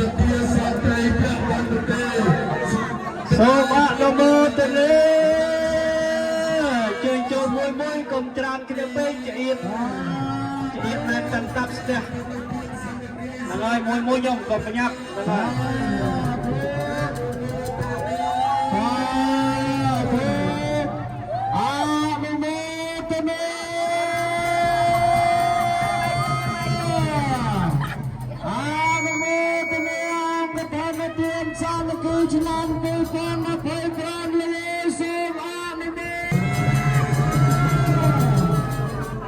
សទ្ធាសត្រីភវន្តទេ សូមអនុមោទនាជើញចូលមួយមួយកុំច្រើនគ្នាពេកចៀតចៀតណែនកាន់តាប់ស្ទះហ្នឹងហើយមួយមួយខ្ញុំក៏ប្រញាប់ហ្នឹងហើយ សាធុអនុមោទនាអនុមោទនាអង្គធម្មទានសាមគ្គីឆ្នាំ2025លើសូមអនុមោ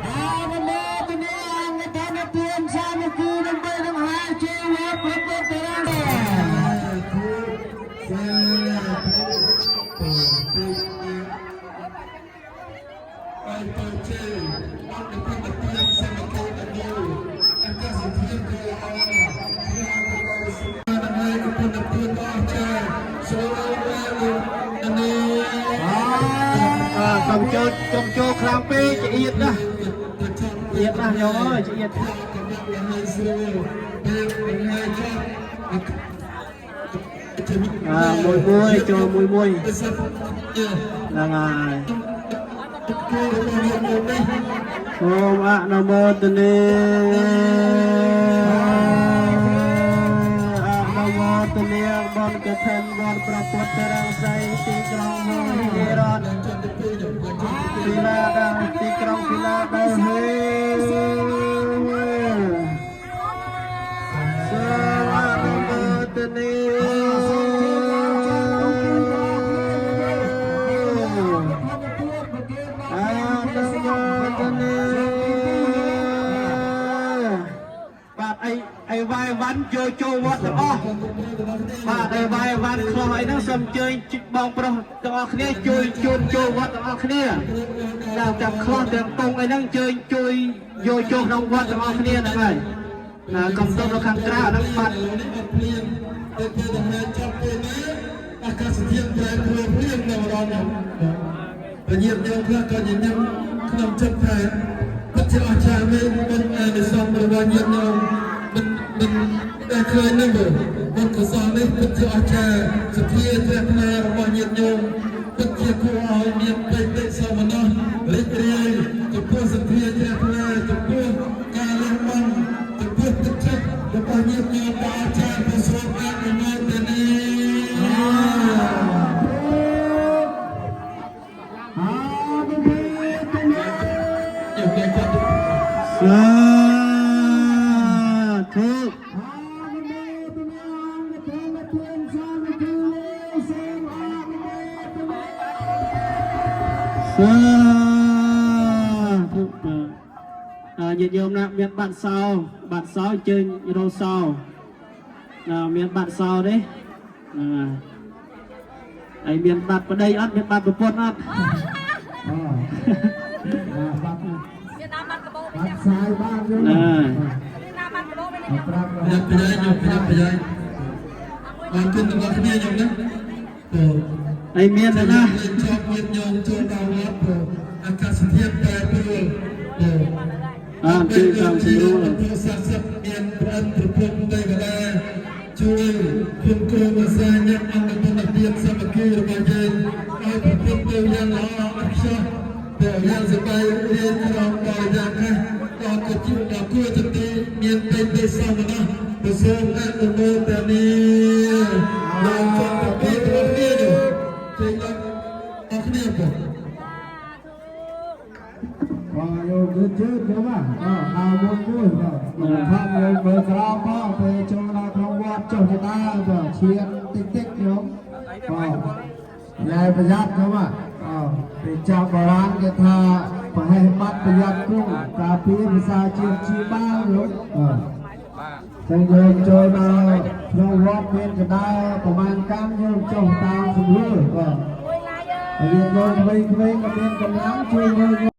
អនុមោទនាអង្គធម្មទានសាមគ្គីដើម្បីដង្ហែជីវៈព្រះពុទ្ធរាជសាធុពីអើទៅជ័យអង្គធម្មទានសាមគ្គីទាំងមូលអាកាសធាតុគឺល្អណាស់ខ្ញុំក៏សូមដង្ហែគុណទានដ៏អស្ចារ្យសូមអនុមោទនា អើកុំចូលកុំចូលខ្លាំងពេកចៀតណាស់ចៀតណាស់ខ្ញុំអើយចៀត អើមួយមួយចូលមួយមួយហ្នឹងហើយសូមអនុមោទនាអនុមោទនាបុណ្យកឋិនវត្តព្រះពុទ្ធរង្សីទីក្រុងមហិរតពីឡាដាទីក្រុងពីឡាដៅហេសូមអនុមោទនា អនុមោទនាបាទអីអីវាយវ៉ាន់ចូលចូលវត្តទាំងអស់បាទអីវាយវ៉ាន់ខ្លះអីហ្នឹងសូមអញ្ជើញបងប្រុសទាំងអស់គ្នាជួយជូនចូលវត្តទាំងអស់គ្នាដល់ទាំងខ្លះទាំងពងអីហ្នឹងអញ្ជើញជួយយកចូលក្នុងវត្តទាំងអស់គ្នាហ្នឹងហើយណាកុំទុំនៅខាងក្រៅអាហ្នឹងបាត់ នេះអត់ភ្លៀងតែពេលដែលហែចាប់ពេលនេះអាកាសធាតុប្រែប្រួលភ្លៀងនៅម្ដងនេះពញាតញោមខ្លះក៏ញញឹមក្នុងចិត្តថាពិតជាអស្ចារ្យមែនបុណ្យអានិសង្សរបស់ញាតិញោមមិនមិនដែលឃើញនឹងបុណ្យកុសលនេះពិតជាអស្ចារ្យសទ្ធាជ្រះថ្លារបស់ញាតិញោមពិតជាគួរឲ្យមានបិទិសោមនស្សរីករាយចំពោះសទ្ធាជ្រះថ្លាចំពោះការលះបង់ចំពោះទឹកចិត្តរបស់ញាតិញោមដ៏អស្ចារ្យប្រសូតអនុមោទនា អនុមោទនា យកតែគាត់ សាធុ អនុមោទនាអង្គធម្មទានសាមគ្គីលើសូមអនុមោទនា សាធុបាទអើញាតិញោមណាមានបាត់សោបាត់សោអញ្ជើញរោសោណាមានបាត់សោទេហ្នឹងហើយហើយមានបាត់ប្តីអត់មានបាត់ប្រពន្ធអត់ អបាត់ មានណាបាត់កបោ បាត់សាយបានយល់ ណា មានណាបាត់កបោមាន ប្រាប់ ប្រយ័ត្នប្រយែងយកប្រយ័ត្នប្រយែងអរគុណទាំងអស់គ្នាខ្ញុំណាព្រោះ ហើយមានទេណា លេងជាប់ញាតិញោមចូលដល់វត្តព្រោះអាកាសធាតុប្រែប្រួលព្រោះ អើអញ្ជើញតាមស្រួល ព្រោះស័ក្តិសិទ្ធិមានប្រអិនប្រពន្ធទេវតាជួយគុំគ្រងអាសាញាក់អង្គបុណ្យទានសាមគ្គីរបស់យើងឲ្យប្រព្រឹត្តទៅយ៉ាងល្អឥតខ្ចោះទៅយ៉ាងសប្បាយរីករាយក្នុងបរិយាកាសដល់ក៏ជាដល់គួរជាទីមានពេញទេសោមនស្សប្រសូមអនុមោទនាដល់ចង់ទៅទាំងគ្នានោះជ័យដល់អរគ្នាបង បាទយកយឺតយឺតខ្ញុំអអើមួយមួយបាទខំយកមើលក្រោមផងពេលចូលដល់ក្នុងវត្តចុះទៅដើបាទឈានតិចតិចខ្ញុំបាទញ៉ែប្រយ័ត្នខ្ញុំអពេលចាប់បុរាណគេថាប្រហែសបាត់ប្រយ័ត្នគង់ការពារភាសាជាតិជាបាលលោកបាទចឹងយើងចូលដល់ក្នុងវត្តមានកដាប្រហែលកម្មយើងចុះតាមស្រួលបាទ មួយឡាយ ហើយយើងយកក្មេងៗក៏មានកម្លាំងជួយមើល